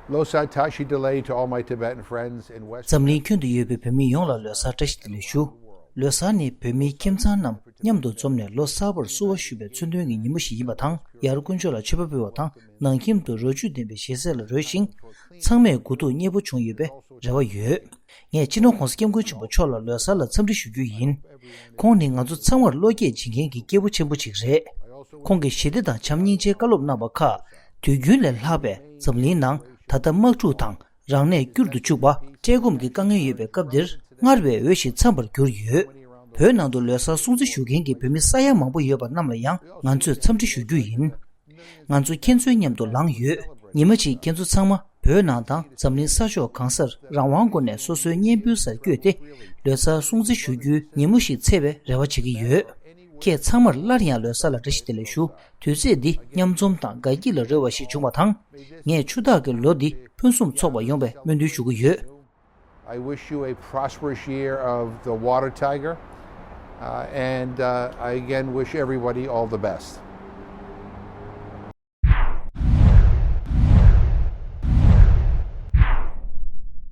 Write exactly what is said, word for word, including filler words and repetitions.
Losar Tashi Delek to all my Tibetan friends in West འཛམ་གླིང་ཁྱོན་དུ་ཡོད་པའི་བོད་མི་ཡོངས་ལ་ལོ་གསར་བཀྲ་ཤིས་བདེ་ལེགས་ཞུ། ལོ་གསར་ནི་བོད་མིའི་ཁྱིམ་ཚང་རྣམས་མཉམ་དུ་འཛོམས་ནས་ལོ་གསར་པར་བསུ་བ་ཞུ་བའི་མཚོན་དོན་གྱི་ཉིན་མོ་ཞིག་ཡིན་པ་དང་། ཡར་དཀོན་མཆོག་ལ་མཆོད་པ་ཕུལ་བ་དང་། ནང་ཁྱིམ་དུ་རོ་བཅུད་ལྡན་པའི་ཞལ་ཟས་ལ་རོལ་ཞིང་། ཚང་མས་དགུ་ཐུག་མཉེས་པོ་བྱུང་ཡོད་པའི་རེ་བ་ཡོད། ངས་སྤྱི་ནོར་༸གོང་ས་༸སྐྱབས་མགོན་ཆེན་པོ་མཆོག་ལ་ལོ་གསར་ལ་འཚམས་འདྲི་ཞུ་རྒྱུ་ཡིན། ཁོང་ནི་ང་ཚོ་ཚང་མར་བློ་སྐྱེད་བྱེད་མཁན་གྱི་སྐྱེས་བུ་ཆེན་པོ་ཞིག་རེད། ཁོང་གིས་ཞི་བདེ་དང་བྱམས་སྙིང་རྗེའི་བཀའ་སློབ་གནང་བ་ཁག་དུས་རྒྱུན་ལས་ལྷག་པའི་འཛམ་གླིང་ནང་ད་ལྟ་དམག་འཁྲུག་དང་རང་གནས་བསྐྱུར་དུ་བཅུག་པ། བཀྲེས་སྐོམ་གྱི་དཀའ་ངལ་ཡོད་པའི་སྐབས་འདིར་སྔར་བས་འོས་ཤིང་འཚམ་པར་གྱུར་ཡོད། བོད་ནང་དུ་ལོ་གསར་སྲུང་བརྩི་ཞུ་མཁན་གྱི་བོད་མི་ས་ཡ་མང་པོ་ཡོད་པ་རྣམས་ལ་ཡང་ང་ཚོས་འཚམས་འདྲི་ཞུ་རྒྱུ་ཡིན། ང་ཚོ་ཁྱེད་ཚོའི་མཉམ་དུ་ལངས་ཡོད། ཉི་མ་གཅིག་ཁྱེད་ཚོ་ཚང་མ་བོད་ནང་དང་འཛམ་གླིང་ས་ཕྱོགས་གང་སར་རང་དབང་སྒོ་ནས་སོ་སོའི་གཉེན་སྤུན་སར་བསྐྱོད་དེ། ལོ་གསར་སྲུང་བརྩི་ཞུ་རྒྱུའི་ཉིན་མོ་ཞིག་འཚོལ་བའི་རེ་བ་བྱེད་ཀྱི་ཡོད། ཁྱེད་ཚང་མར་སླར་ཡང་ལོ་གསར་ལ་བཀྲ་ཤིས་བདེ་ལེགས་ཞུ། དུས་ཚོད་འདི་མཉམ་འཛོམས་དང་དགའ་སྐྱིད་ལ་རོལ་བ་ཞིག་བྱུང་བ་དང་། ངས་ཆུ་སྟག་གི་ལོ་འདི་ཕུན་སུམ་ཚོགས་པ་ཡོང་བའི་སྨོན་འདུན་ཞུ་གི་ཡོད། I wish you a prosperous year of the water tiger, uh, and uh, I again wish everybody all the best.